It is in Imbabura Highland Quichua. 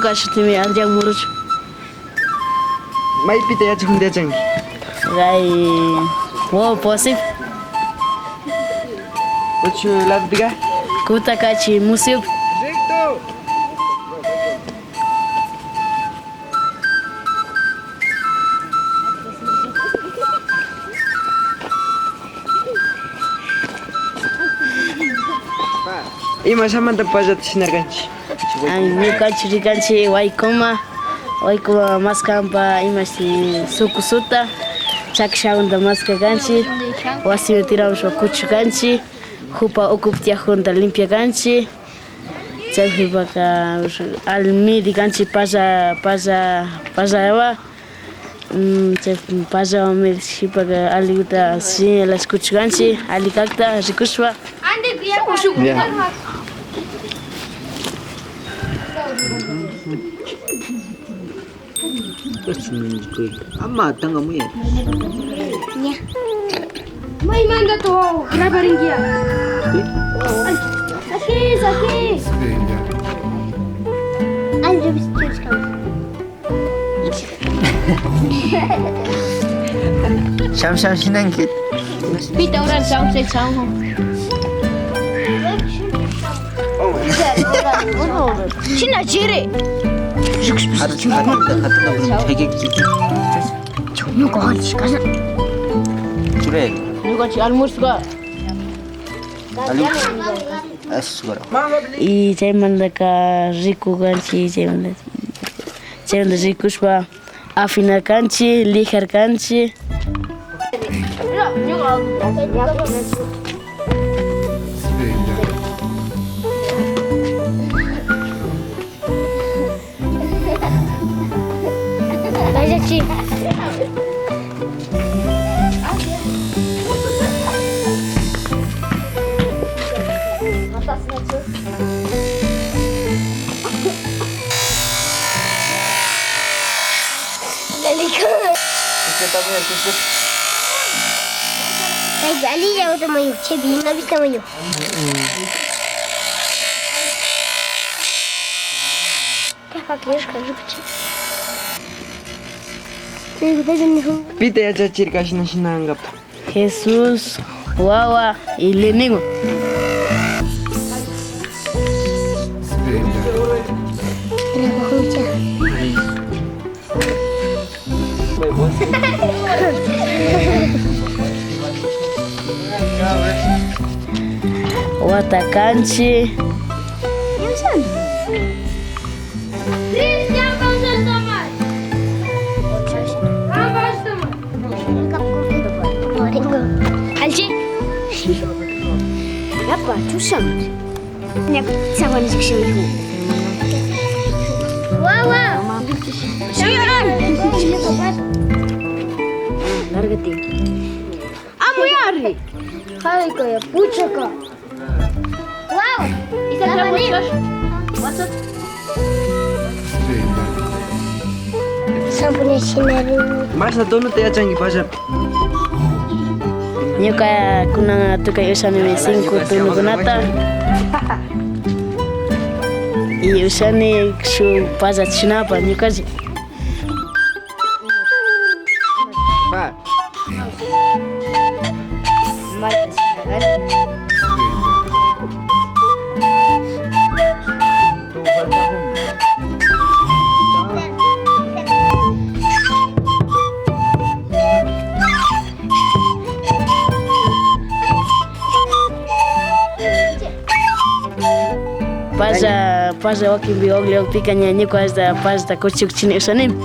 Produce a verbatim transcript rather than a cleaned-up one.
Ñuka shutimi Adrián Murucho. Maypita yachakunata yachanki? Kay, wow, Posipi. Uchu ladopika? Kutakachi museopi. Imashamanta pallata shinarkanchik? Ay, ñukanchik rikanchik waykuma, waykuma maskanpa imashi sukusuta, chakishakunata maskakanchik, wasiman tiramushpa kuchukanchik, jupa ukupi tiyakunata limpiakanchik. Chaypipaka alli midi kanchik palla, palla, pallawan. Mm, chay pallawan midishpaka alliguta señalash kuchukanchik, alli kakta rikushpa. Ya. Ama tangamuya. Ña. Maymanta tu grabarinkiya. Ay, saki, saki. Ay, revista. Sham, sham, shinanki. Pita ura sham, sham, sham. Shina chiri. Hatun, hatun, hatun, hatun. Ñuka almuerzo. Y chaymantaka rikukanchik, chaymanta, chaymanta rikushpa. Afinarkanchik, lijarkanchik. Kaypi alilla uta mayu, chaypi ima vista mayu. Kaypa kayashka ripichi. Pita yachachirka shina shinankapa? Jesús, wawa y Leninwan. Wata kanchik. Cristian, vamos a tomar. Vamos a tomar. Alchi. Yapa, chusham. Ña, sabana chiksha hijo. Wawa. Lárgate. Amuyari. Ay, kaya, puchaka. Wow. Isa, isa, isa. Sampuni shinari. Mashna tunuta yachanki pallapi? Ñuka kunan tukay ushanimi cinco tunukunata. Y ushani shuk palla shinapa ñukashi. Palla, palla wakinpi wak lluwakpika ña ñuka hasta pallata kuchuchini ushanimi.